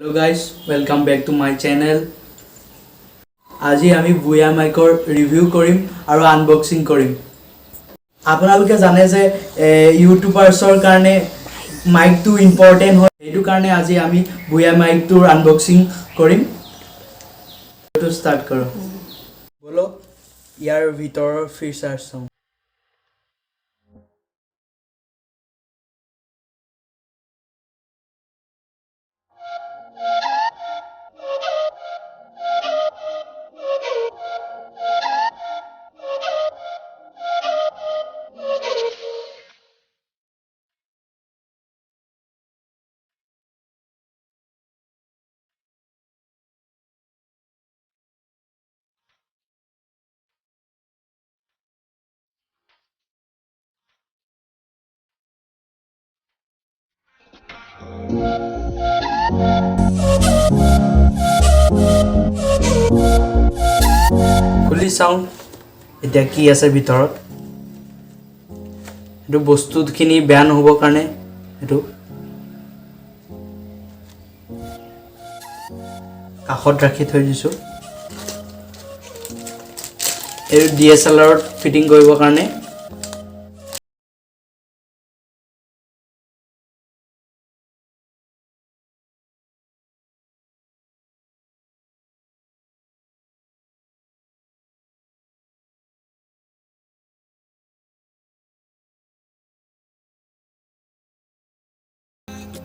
Hello guys, welcome back to my channel. আজি আমি বুয়া মাইকৰ ৰিভিউ কৰিম আৰু আনবক্সিং কৰিম। আপোনালোকে জানে যে ইউটিউবাৰ্ছৰ কাৰণে মাইকটো ইম্পৰ্টেণ্ট হয়। সেইটো কাৰণে আজি আমি বুয়া মাইকটোৰ আনবক্সিং কৰিম। এইটো ষ্টাৰ্ট কৰোঁ ব'লক। ইয়াৰ ভিতৰৰ ফিচাৰ্ছ চাওঁ। খুলি চাওঁ এতিয়া কি আছে ভিতৰত। সেইটো বস্তুখিনি বেয়া নহ'বৰ কাৰণে সেইটো কাষত ৰাখি থৈ দিছোঁ। এইটো ডিএছএলআৰত ফিটিং কৰিবৰ কাৰণে।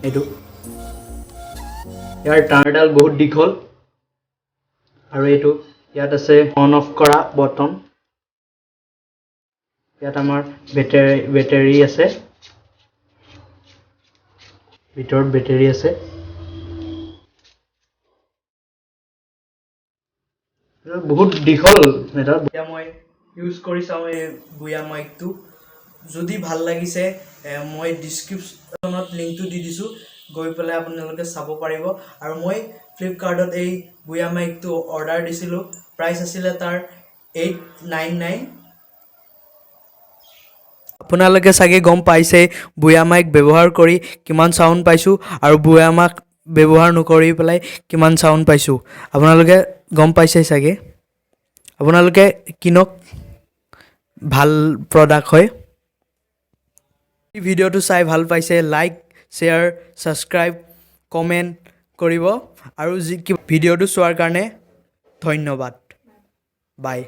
এইটো ইয়াৰ তাঁৰডাল বহুত দীঘল আৰু এইটো ইয়াত আছে অন অফ কৰা বটন। ইয়াত আমাৰ বেটেৰী আছে, ভিতৰত বেটেৰী আছে। বহুত দীঘল এটা। এতিয়া মই ইউজ কৰি চাওঁ এই বুয়া মাইকটো। যদি ভাল লাগিছে, মই ডিছক্ৰিপশ্যনত লিংকটো দি দিছোঁ, গৈ পেলাই আপোনালোকে চাব পাৰিব। আৰু মই ফ্লিপকাৰ্টত এই বুয়া মাইকটো অৰ্ডাৰ দিছিলোঁ। প্ৰাইচ আছিলে তাৰ 899। আপোনালোকে চাগে গম পাইছে বুয়া মাইক ব্যৱহাৰ কৰি কিমান চাউণ্ড পাইছোঁ আৰু বুয়া মাইক ব্যৱহাৰ নকৰি পেলাই কিমান চাউণ্ড পাইছোঁ। আপোনালোকে গম পাইছে চাগে। আপোনালোকে কিনক, ভাল প্ৰডাক্ট হয়। ভিডিঅ'টো চাই ভাল পাইছে, লাইক, শ্বেয়াৰ, ছাবস্ক্ৰাইব, কমেণ্ট কৰিব। আৰু যি ভিডিঅ'টো চোৱাৰ কাৰণে ধন্যবাদ। বাই।